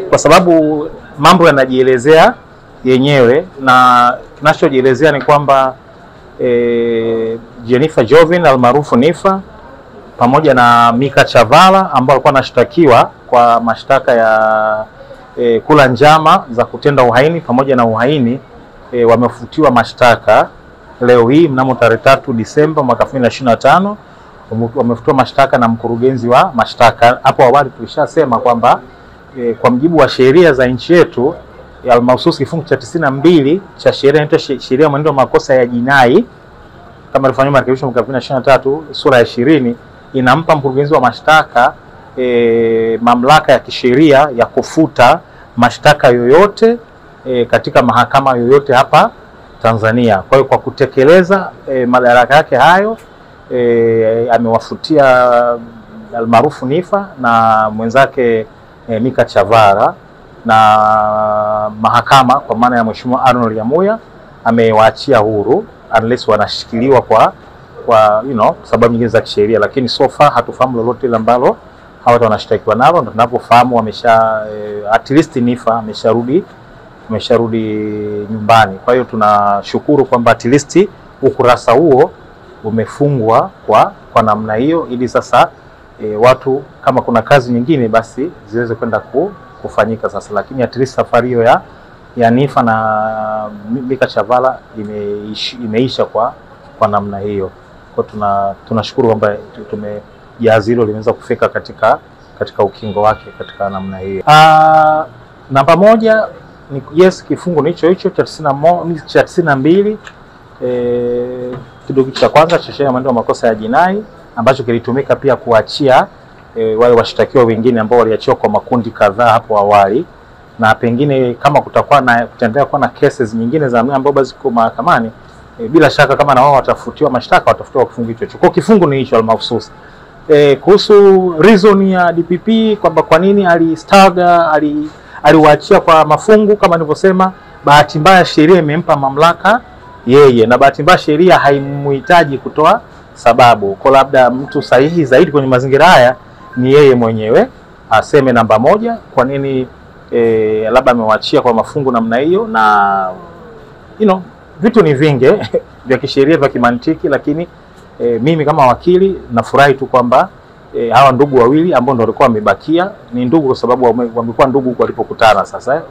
Kwa sababu mambo yanajielezea yenyewe, na kinachojielezea ni kwamba Jennifer Jovin almaarufu Niffer pamoja na Mika Chavala ambao alikuwa anashtakiwa kwa mashtaka ya kula njama za kutenda uhaini pamoja na uhaini, wamefutiwa mashtaka leo hii mnamo tarehe 3 Disemba mwaka 2025. Wamefutiwa mashtaka na mkurugenzi wa mashtaka. Hapo awali tulishasema kwamba kwa mjibu wa sheria za nchi yetu almahususi kifungu cha 92 cha sheria inaitwa sheria mwenendo wa makosa ya jinai kama ilifanywa marekebisho mwaka 2023 sura ya 20, inampa mkurugenzi wa mashtaka mamlaka ya kisheria ya kufuta mashtaka yoyote katika mahakama yoyote hapa Tanzania. Kwa hiyo kwa kutekeleza madaraka yake hayo, amewafutia almaarufu Niffer na mwenzake Mika Chavala, na mahakama kwa maana ya Mheshimiwa Arnold Lyamuya amewaachia huru unless wanashikiliwa kwa sababu nyingine za kisheria, lakini so far hatufahamu lolote ile ambalo hawa wanashtakiwa nalo, na tunapofahamu wamesha at least Niffer amesharudi nyumbani. Kwa hiyo tunashukuru kwamba at least ukurasa huo umefungwa kwa namna hiyo, ili sasa watu kama kuna kazi nyingine basi ziweze kwenda kufanyika sasa. Lakini at least safari hiyo ya Niffer na Mika Chavala imeisha kwa namna hiyo. Kwa tunashukuru kwamba jahazi hilo limeweza kufika katika ukingo wake katika namna hiyo. Namba moja ni yes, kifungu ni hicho hicho cha 92 kidogo cha kwanza cha sheria ya mwenendo wa makosa ya jinai ambacho kilitumika pia kuachia wale washtakiwa wengine ambao waliachiwa kwa makundi kadhaa hapo awali, na pengine kama kutakuwa na kutaendelea kuwa na cases nyingine za ambao basi kwa mahakamani, bila shaka kama na wao watafutiwa mashtaka watafutiwa kifungu hicho. Kwa kifungu ni hicho almahususi. Kuhusu reason ya DPP kwamba kwa nini alistaga aliwaachia kwa mafungu, kama nilivyosema, bahati mbaya sheria imempa mamlaka yeye, na bahati mbaya sheria haimuhitaji kutoa sababu. Kwa labda mtu sahihi zaidi kwenye mazingira haya ni yeye mwenyewe aseme namba moja kwa nini labda amewaachia kwa mafungu namna hiyo, na vitu ni vingi vya kisheria vya kimantiki, lakini mimi kama wakili nafurahi tu kwamba hawa ndugu wawili ambao ndio walikuwa wamebakia, ni ndugu kwa sababu wamekuwa ndugu walipokutana sasa.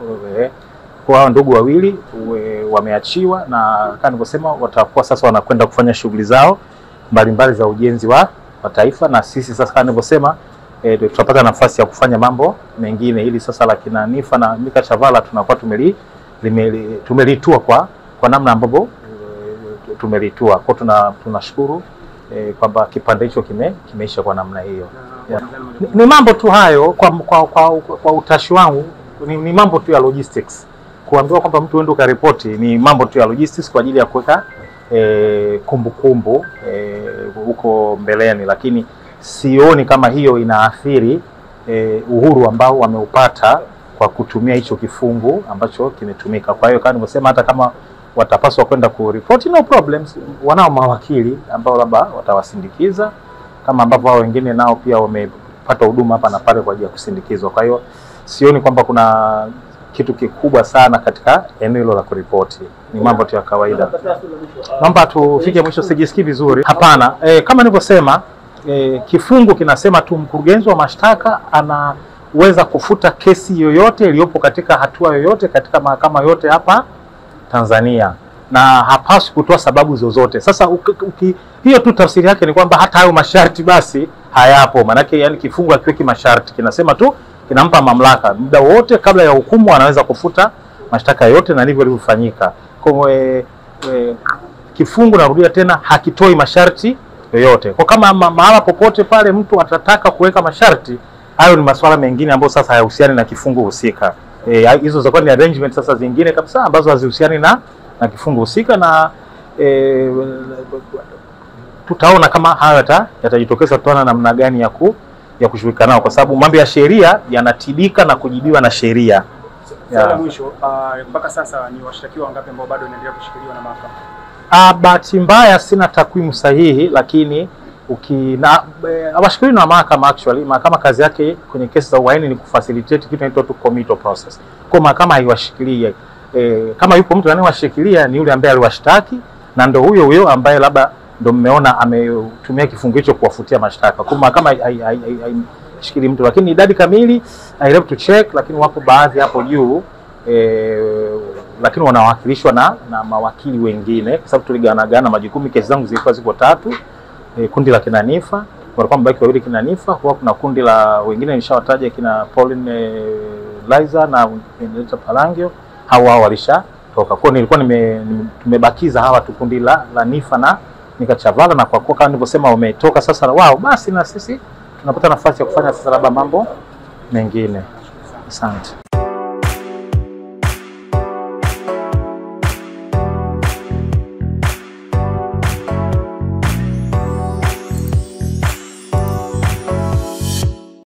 Kwa hawa ndugu wawili wameachiwa, na kama nilivyosema watakuwa sasa wanakwenda kufanya shughuli zao mbalimbali za ujenzi wa taifa, na sisi sasa kama nilivyosema tutapata nafasi ya kufanya mambo mengine, ili sasa la kina Niffer na Mika Chavala tunakuwa tumelitua kwa namna ambapo tumelitua. Kwa tunashukuru kwamba kipande hicho kimeisha kwa namna hiyo. Yeah. Ni mambo tu hayo kwa utashi wangu, ni mambo tu ya logistics. Kuambiwa kwamba mtu uende ukaripoti ni mambo tu ya logistics kwa ajili ya kuweka kumbukumbu huko mbeleni, lakini sioni kama hiyo inaathiri uhuru ambao wameupata kwa kutumia hicho kifungu ambacho kimetumika. Kwa hiyo kama nilivyosema, hata kama watapaswa kwenda kuripoti, no problems, wanao mawakili ambao labda watawasindikiza, kama ambavyo wao wengine nao pia wamepata huduma hapa na pale kwa ajili ya kusindikizwa. Kwa hiyo sioni kwamba kuna kitu kikubwa sana katika eneo hilo la kuripoti, ni mambo tu ya kawaida. Naomba tufike mwisho, sijisikii vizuri. Hapana, kama nilivyosema, kifungu kinasema tu mkurugenzi wa mashtaka anaweza kufuta kesi yoyote iliyopo katika hatua yoyote katika mahakama yote hapa Tanzania, na hapaswi kutoa sababu zozote. Sasa hiyo tu tafsiri yake ni kwamba hata hayo masharti basi hayapo. Maanake yani kifungu hakiweki masharti, kinasema tu kinampa mamlaka muda wote kabla ya hukumu anaweza kufuta mashtaka yote, na ndivyo ilivyofanyika. Kwa kifungu, narudia tena, hakitoi masharti yoyote. Kwa kama mahala popote pale mtu atataka kuweka masharti, hayo ni masuala mengine ambayo sasa hayahusiani na kifungu husika. Hizo zitakuwa ni arrangement sasa zingine kabisa ambazo hazihusiani na kifungu husika, na tutaona kama hayo yatajitokeza, tutaona namna gani ya kushughulika nao, kwa sababu mambo ya sheria yanatibika na kujibiwa na sheria. Swali la mwisho, mpaka sasa ni washtakiwa wangapi ambao bado wanaendelea kushikiliwa na mahakama? Bahati mbaya sina takwimu sahihi, lakini Hawashikiliwi na mahakama actually. Mahakama kazi yake kwenye kesi za uhaini ni kufacilitate kitu kinaitwa tu committal process. Kwa mahakama haiwashikilii. Kama yupo mtu anayewashikilia ni yule ambaye aliwashtaki, na ndo huyo huyo ambaye labda ndo mmeona ametumia kifungu hicho kuwafutia mashtaka. Kwa mahakama haishikilii mtu, lakini idadi kamili I have to check, lakini wapo baadhi hapo juu lakini wanawakilishwa na mawakili wengine, kwa sababu tuligawanagana majukumu. Kesi zangu zilikuwa ziko tatu, kundi la kina Nifa, walikuwa mbaki wawili kina Nifa, kwa kuna kundi la wengine nishawataja kina Pauline Liza na Benedetta Palangio, hao walishatoka. Kwa nilikuwa tumebakiza hawa tu kundi la Nifa na Nika Chavala, na kwa kuwa kama nilivyosema wametoka sasa wao, basi na sisi tunapata nafasi ya kufanya sasa labda mambo mengine. Asante.